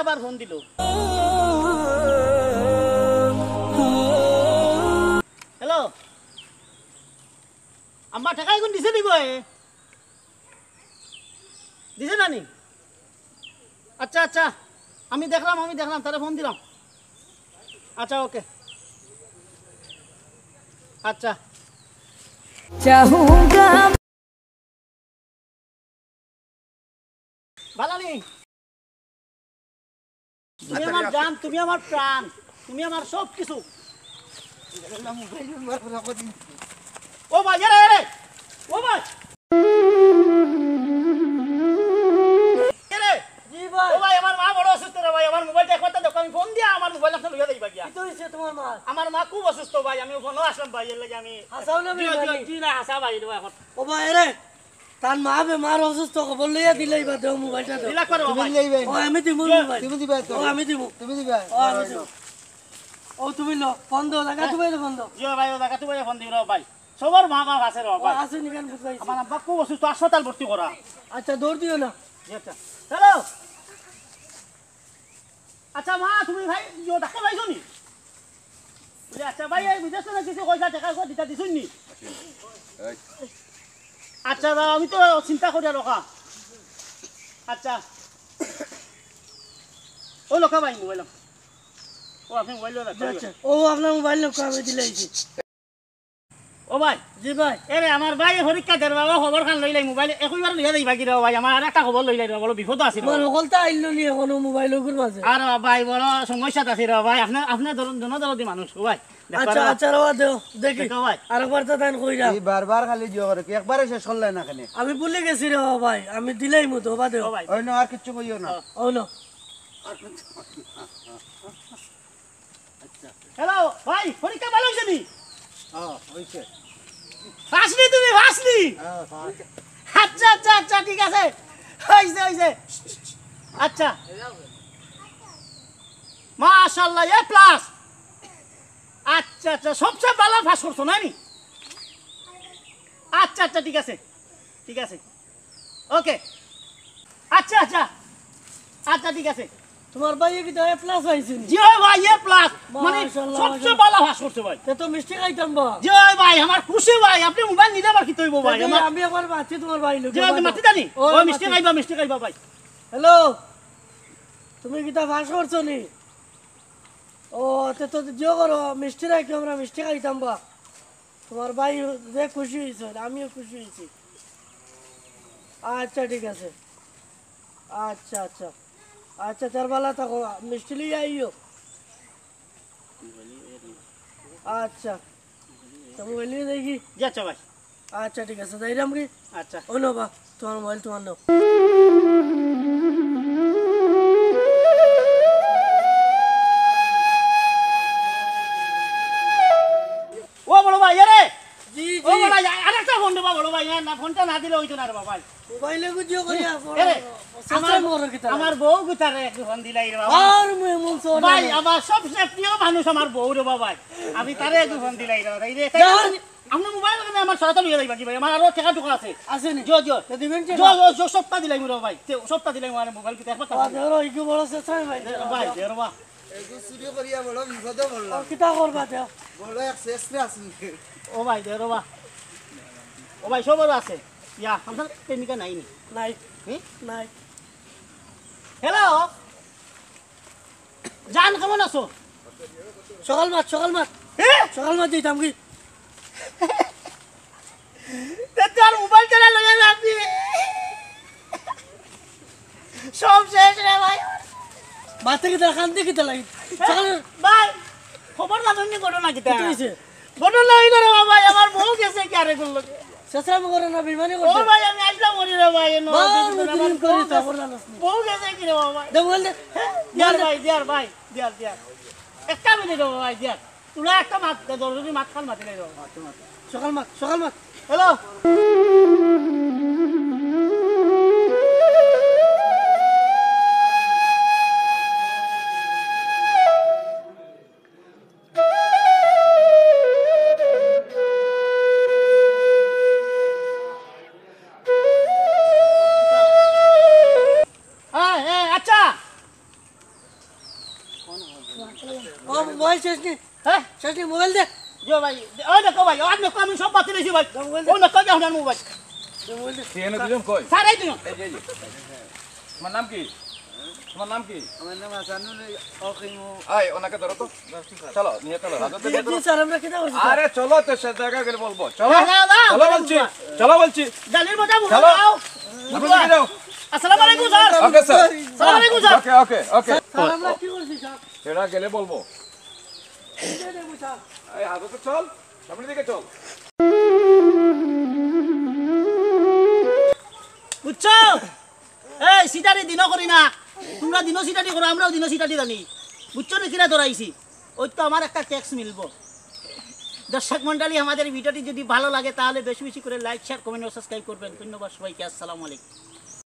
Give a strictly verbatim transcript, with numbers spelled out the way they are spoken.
আবার ফোন দিল। হ্যালো, আম্মা, টেকা ইগুন দিছে নি গো? দিছে না নি? আচ্ছা, আচ্ছা, আমি দেখলাম, আমি দেখলাম, তারে ফোন দিলাম। আচ্ছা, ওকে। আচ্ছা। চাহুঙ্গা। বালানি, তুমি আমার জান, তুমি আমার প্রাণ, তুমি আমার সব কিছু। ও ভাই, এরে, এরে, ও ভাই, এরে। জি ভাই। ও ভাই, আমার মা বড় অসুস্থ রে ভাই, আমার মোবাইলটা একবার তো দেখো, আমি ফোন দিয়া আমার মোবাইল আপনি লইয়া যাইবা গিয়া। কি তো হইছে তোমার মা? আমার মা খুব অসুস্থ ভাই, আমি ফোনও আসলাম ভাই, এর লাগি আমি হাসাও না জি, জি, বেমারি। জি, না, হাসা ভাই, রে ভাই, এখন। ও ভাই, এরে, তার মা বেমার অসুস্থ, খবর লইয়া দিলাইবা, দেও মোবাইলটা দেও। দিলা করো তুমি ভাই। দিলাইবা। ও, আমি দিমু মোবাইল। তুমি দিবা তো। ও, আমি দিমু। তুমি দিবা। ও, আমি দিমু। ও, তুমি লো, ফোন দেও, জাগা তুমি ফোন দেও। জি ভাই, ও জাগা তুমি ফোন দিও ভাই। সবার মা বাপ আছে রে ও, ভাই। আছে নি, কেন বুঝাইছি? আমার আব্বা খুব অসুস্থ, হাসপাতাল ভর্তি করা। আচ্ছা, দৌড় দিও না। জি, আচ্ছা। হ্যালো। আচ্ছা মা, তুমি ভাই, ইয়ো, ডাক্তার পাইছো নি? বলে, আচ্ছা ভাই, এই বিদেশ থেকে কিছু পয়সা টেকা করে দিতা দিছুন নি? আচ্ছা দাদা, আমি তো চিন্তা করি আর রোকা। আচ্ছা। ও লোকা ভাই, মোবাইল। ও, আপনি মোবাইল রাখেন। আচ্ছা, ও আপনার মোবাইল লোকা আমি দিলাইছি। ও ভাই। জি ভাই। এরে আমার ভাই পরীক্ষা দের বাবা, খবর খান লইলাই মোবাইল, একইবার লইয়া যাইবা কি রে ভাই, আমার আর একটা খবর লইলাই রে, বড় বিপদ আছে রে। আমার হকলতা আইল নি এখনো মোবাইল ওগুর মাঝে। আর ভাই বড় সমস্যাত আছে রে ভাই, আপনি, আপনি ধরুন, জন দরদি মানুষ, ও ভাই। দেখবা আচ্ছা, রে ভাই। আচ্ছা, রে ভাই, দেও, দেখি। দেখো ভাই। আরেকবার তো তান কইরা। এই বারবার খালি জিও করে, কি একবারে শেষ করলে না কেনে? আমি ভুলে গেছি রে ভাই, আমি দিলাইমু তো, বাদে। ও ভাই। ওই না, আর কিচ্ছু কইও না। ও। ও না। হ্যালো, ভাই, পরীক্ষা ভালো হইছে নি? হ্যাঁ, হইছে। পাস নি তুমি, পাস নি? হ্যাঁ, পাস। আচ্ছা, আচ্ছা, আচ্ছা, ঠিক আছে। হইছে, হইছে। আচ্ছা। মাশাআল্লাহ, এ প্লাস। আচ্ছা, আচ্ছা, সবচেয়ে ভালো পাস করছো, না নি? আচ্ছা, আচ্ছা, ঠিক আছে। ঠিক আছে। ওকে। আচ্ছা, আচ্ছা। আচ্ছা, ঠিক আছে। তোমার ভাই কি তো এ প্লাস পাইছে নি? জি অয় ভাই, এ প্লাস। মানে, মাশাআল্লাহ, সবচেয়ে মাশাআল্লাহ। ভালো পাস করছে ভাই। তে তো মিষ্টি খাইতাম বা। জি অয় ভাই, আমার খুশি ভাই। আপনি মোবাইল নিলে আবার কি তৈব ভাই? তে আমার আমি আবার মাতি তোমার ভাই লোকে জি অয়, বাদে। মাতি জানি। ও, ও, মিষ্টি মাতি। খাইবা, মিষ্টি খাইবা ভাই। হ্যালো। তুমি কিতা পাস করছো নি? ও, তে তো জিও করো, মিষ্টি রাখি, আমরা মিষ্টি খাইতাম বা। তোমার ভাই যে খুশি হইছে, আমিও খুশি হইছি। আচ্ছা, ঠিক আছে। আচ্ছা, আচ্ছা। আচ্ছা, তার বালা থাকো, মিষ্টি লইয়া আইও। আচ্ছা। তো মোবাইল নিয়ে যাই কি? জি, আচ্ছা ভাই। আচ্ছা, ঠিক আছে, যাইরাম কি? আচ্ছা। ও নেও বা, তোমার মোবাইল তোমার নেও। ও বড় ভাই, এরে! জি, ও জি। বড় ভাই, আরেকটা ফোন দেবা বড় ভাই, না, না, ফোনটা না দিলে হইতো না রে বাবা। মোবাইলে গুজিও করি হুম। এখন। এরে, আমার, আমার বউ গুতারে একটু ফোন দিলাই রে বাবা। আর মুই এমন চোর ভাই, না। আমার সবচেয়ে প্রিয় মানুষ আমার বউ রে বাবা। আমি তারে একটু ফোন দিলাই রে বাবা। এই রে, তাই জান। আপনি মোবাইল কেনে আমার সারাটা লইয়া যাইবা কি ভাই? আমার আরো টেকা টুকা আছে। আছে নি? জো, জো। তো দিবেন কি? জো, জো, জো, সবটা দিলাই রে ভাই। তে, সবটা দিলাই আমার মোবাইল কিতা একবার ও, তাকাও। ধরো, এই কি বড় চেষ্টা ভাই। দে, ভাই, দে রে বা। এই যে চুরি করিয়া বড় বিপদে পড়লাম। ও, কিতা করবা দেও? বড় এক চেষ্টা আছে। ও ভাই, দে রে বা। ও ভাই, সবর আছে। ইয়া, আপনার প্রেমিকা নাই নি? নাই। হুম? নাই। হ্যালো? জান, কেমন আছো? সকাল মাত, সকাল মাত। এ? সকাল মাত দিতাম কি? তে তোর মোবাইল টেরা লইয়া যাবি। সব শেষ রে ভাই। মাতে কিতা, কান্দে কিতা লাগি? সকালে ভাই, খবর জানো নি ঘটনা কিতা? কিতা হইছে? ঘটনা হইল রে বাবা, আমার বউ গেছে কি আরে করলো? শেষরাম করে না, বেইমানি ও করতে। ভাই, আমি আসলাম করি রে ভাই, এনো। বার দুদিন করে তো খবর জানোস নি। বউ গেছে কি রে বাবা? দে মোবাইল দে। হ্যাঁ? দিয়ার মোবাইল দে। ভাই, দিয়ার ভাই, দিয়ার, দিয়ার। একটা মিনিট রে ভাই, দিয়ার। তোরা একটা মাত দে, জরুরি মাত খান মাতি নাই রে বাবা। সকাল মাত, সকাল মাত। হ্যালো। এই, এই, আচ্ছা। ও মোবাইল শেষ নি? হ্যাঁ? শেষ নি মোবাইল দে। জি ভাই, ওই দেখো ভাই, ওই দেখো আমি সব বাতিল হইছি ভাই। মোবাইল দে। ওই দেখো যে আপনার মোবাইল। মোবাইল দে। কে এনে দুজন কই? স্যার, এই দুজন। এই যে, এই যে। তোমার নাম কি? তোমার নাম কি? আমার নাম হাসানুল অকিমু। এই, ওনাকে ধরো তো। চলো, নিয়ে চলো। হাজতে নিয়ে চলো। স্যার, আমরা কিতা করছি, স্যার? আরে চলো তো, সে জায়গায় গেলে বলবো। চলো। না, না, না, চলো বলছি। চলো বলছি। গালির মজা বুঝো চলো। যাও। আপনি যাও। আসসালামু আলাইকুম স্যার। Okay sir. আসসালামু আলাইকুম স্যার। ওকে, ওকে, ওকে। স্যার, আমরা কি করছি, স্যার? সেটা গেলে বলবো। এই, হাজতে চল। সামনের দিকে চল। বুঝছো? এই, সিটারি দিনও করি না। তোমরা দিনও সিটারি করো, আমরাও দিনও সিটারি জানি। বুঝছো নি কিনা ধরাইছি? ওই তো আমার একটা ট্যাক্স মিলবো। দর্শক মণ্ডলী, আমাদের ভিডিওটি যদি ভালো লাগে তাহলে বেশি বেশি করে like, share, comment ও subscribe করবেন। ধন্যবাদ সবাইকে। আসসালামু আলাইকুম।